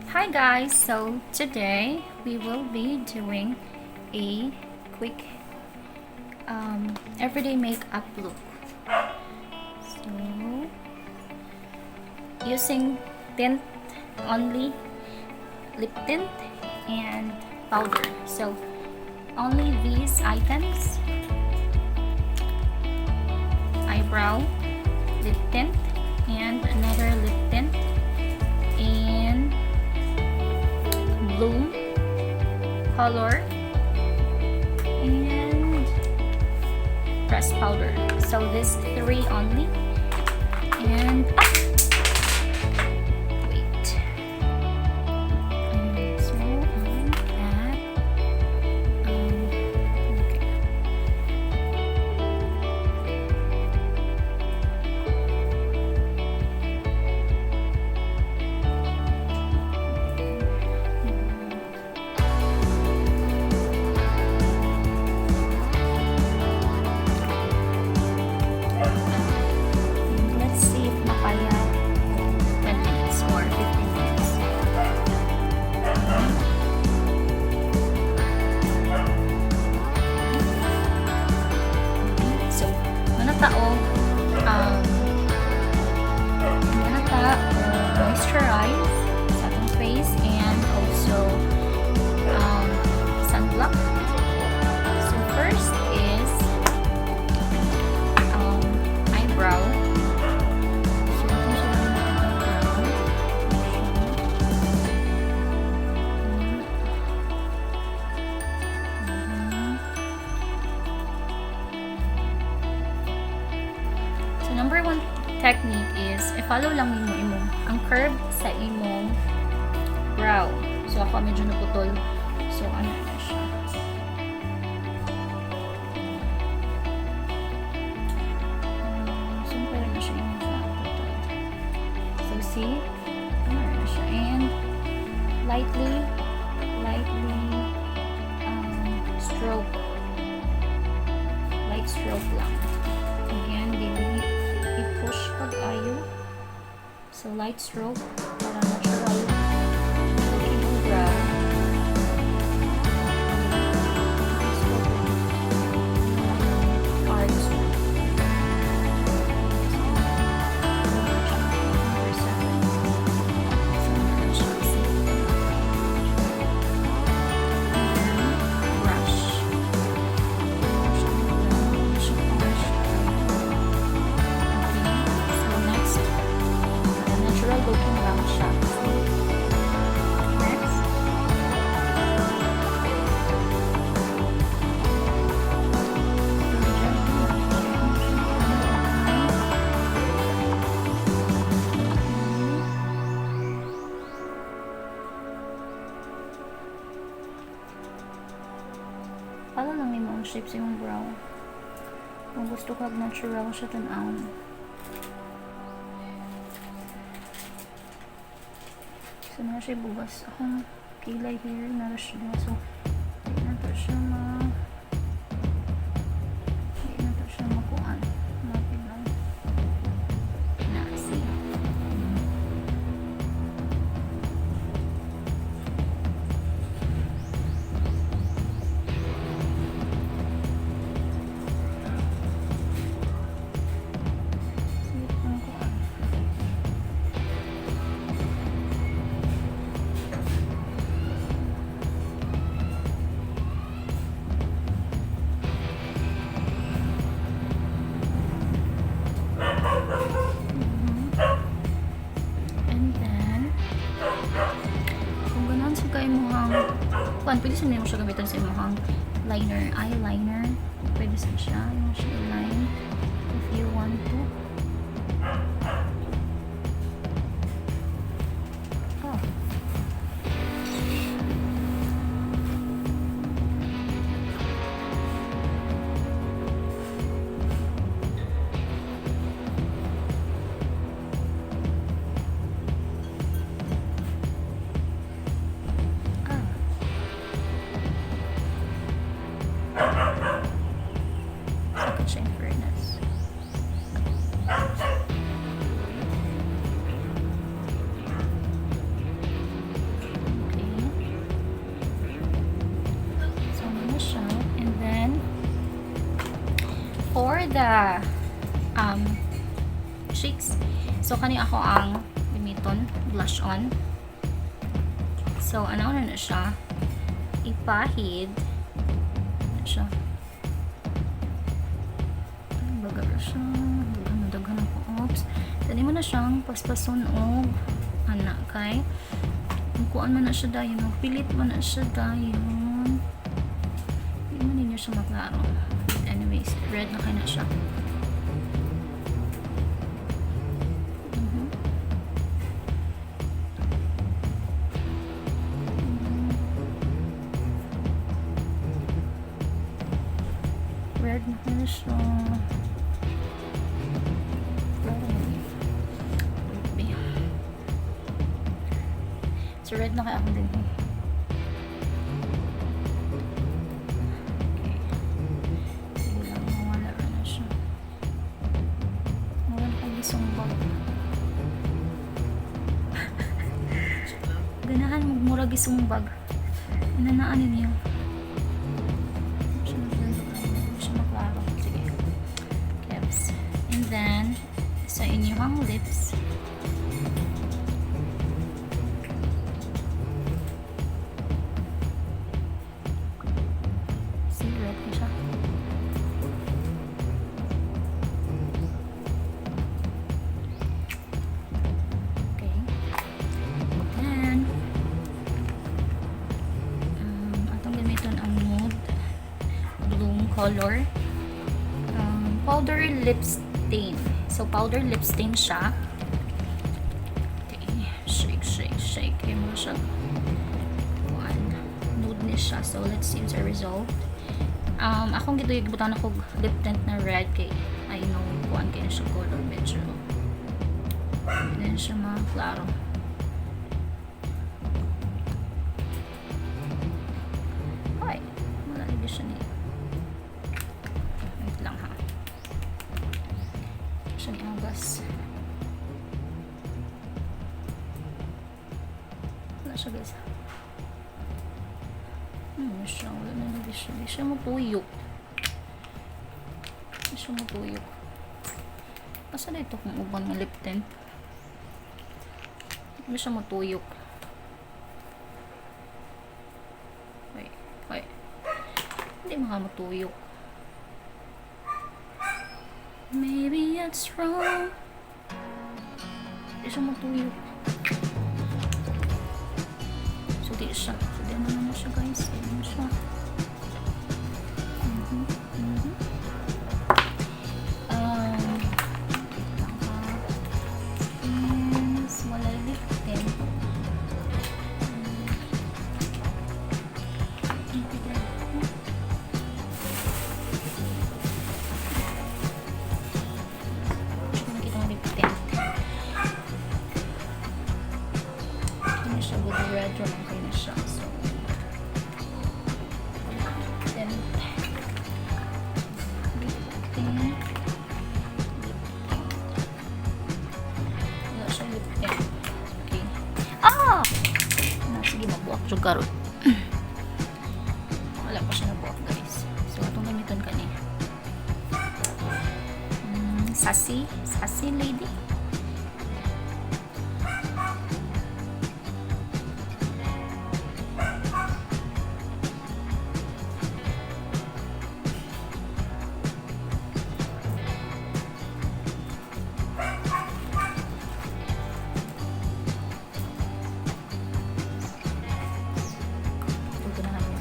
Hi guys, so today we will be doing a quick everyday makeup look. So using tint only, lip tint and powder. So only these items: eyebrow, lip tint, and another lip tint in Bloom color, and pressed powder. So this three only. And ah, wait. And so add okay. And let's see if makaya 10 minutes or 15 minutes. So, muna ta og muna ta og moisturize sa atong face and also sunblock. So first is eyebrow. So itong siya ang eyebrow. So number one technique is i-follow lang nimo imong ang curve sa imong brow. So ako medyo naputol. So ano na siya. So pwede na siya imong naputol. So see? Ano na siya. And lightly, lightly stroke. Light stroke lang. Again, dili i-push pag ayo. So light stroke para natural looking ang brow. Stroke lang. Hard stroke. So, number 7. So, ano na siya? See? And then, brush. Brush ang brow. Siya harsh. Okay. So, next, para natural looking lang siya. Next. So, gently, gently, gently. Okay. Follow lang nimo ang shape sa imong brow. Kung gusto ka natural siya tan-awon. So, na siya bugas. Akong kilay here, na siya. So, di na to siya makuan. Mapilang. Na, see. See, ang kuan. And then, kung ganahan sa kay imong kuan, pwede sa nimo siya gamiton sa imong liner, eyeliner. Pwede sa siya, imo siya i-line if you want to. Oh. Ah. Sakit siya, in fairness. For the cheeks, so kani ako ang gamiton, blush on. So, ano na na siya? Ipahid. Ano siya? Ay, baga ra siya. Daghan na daghan ako. Oops. Dali mo na siyang paspason og ana kay kuan man na siya dayon, magpilit man na siya dayon. Hindi man ninyo siya maklaro. But anyways, red na kay na siya. Red na kay na siya. Klaro na yun. Wait, be. So, red na kay ako din. Okay. Sige lang, mawala ra na siya. Wala na kay gisumbag. Ganahan magmura gisumbag. Inanaan ninyo. Siya maklaro. Siya maklaro. Sige. Lips. And then, sa inyong lips, see, red na siya. Okay. Then, atong gamiton ang Nude Bloom color. Powder lip stain. So, powder lip stain siya. Okay. Shake, shake, shake. Kaya mo siya. One. Nude ni siya. So, let's see the result. Akong gituyog butan ako lip tint na red kay I know kuan kay siya color, medyo hindi na siya maklaro. Ay, wala lagi siya ni. Wait lang ha. Siya ni Agas. Wala siya, guys. Ano siya? Wala na lagi siya. Di siya mapuyok. Di siya mapuyok. Asa na ito kung uban ng lip tint? Hindi siya matuyok. Wait, wait. Hindi mga matuyok. Maybe it's wrong. Hindi siya matuyok. So, di siya. So, di na naman siya, guys. Di na siya. Wait lang ha. Since wala lip tint. Hindi ko nakita ang lip tint. Hindi na siya good, red naman kayo na siya. So, tint. Lip tint. Lip tint. Wala siyang lip tint. Okay. Ah! Na, sige, mabuak jud karon. Wala pa siya nabuak, guys. So, atong gamiton kani. Sassy. Sassy lady. Ito na nga yun.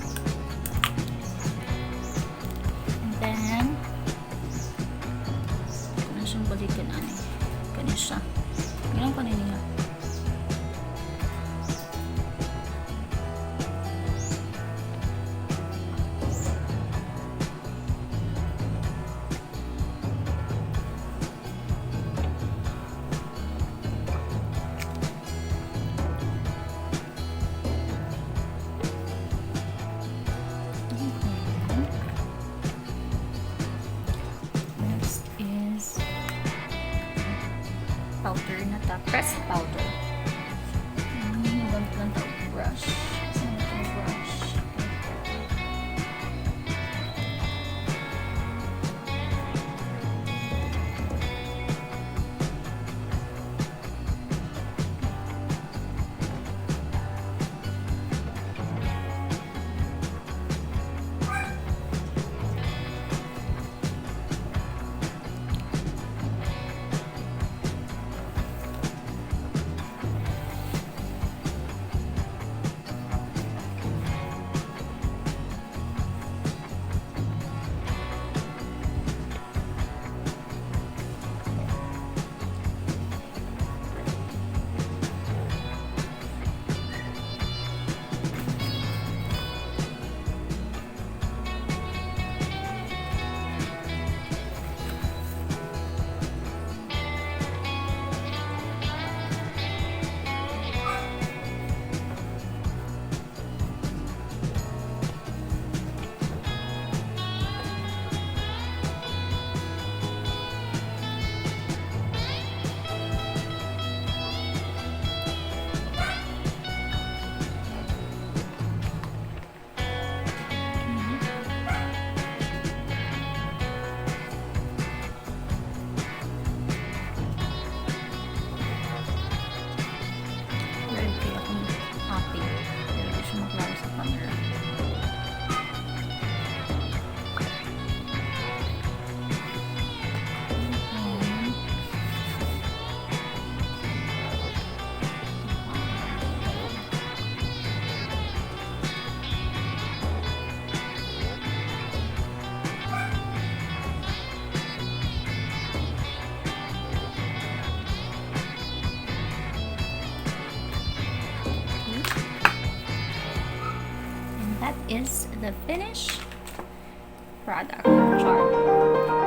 And then, ito na siyang balikan, ani. Kani siya. Ganun pa niya. Okay. Next is powder na ta. Pressed powder. Gamit lang tawag brush. Saan na itong brush? Okay. Is the finished product. Char.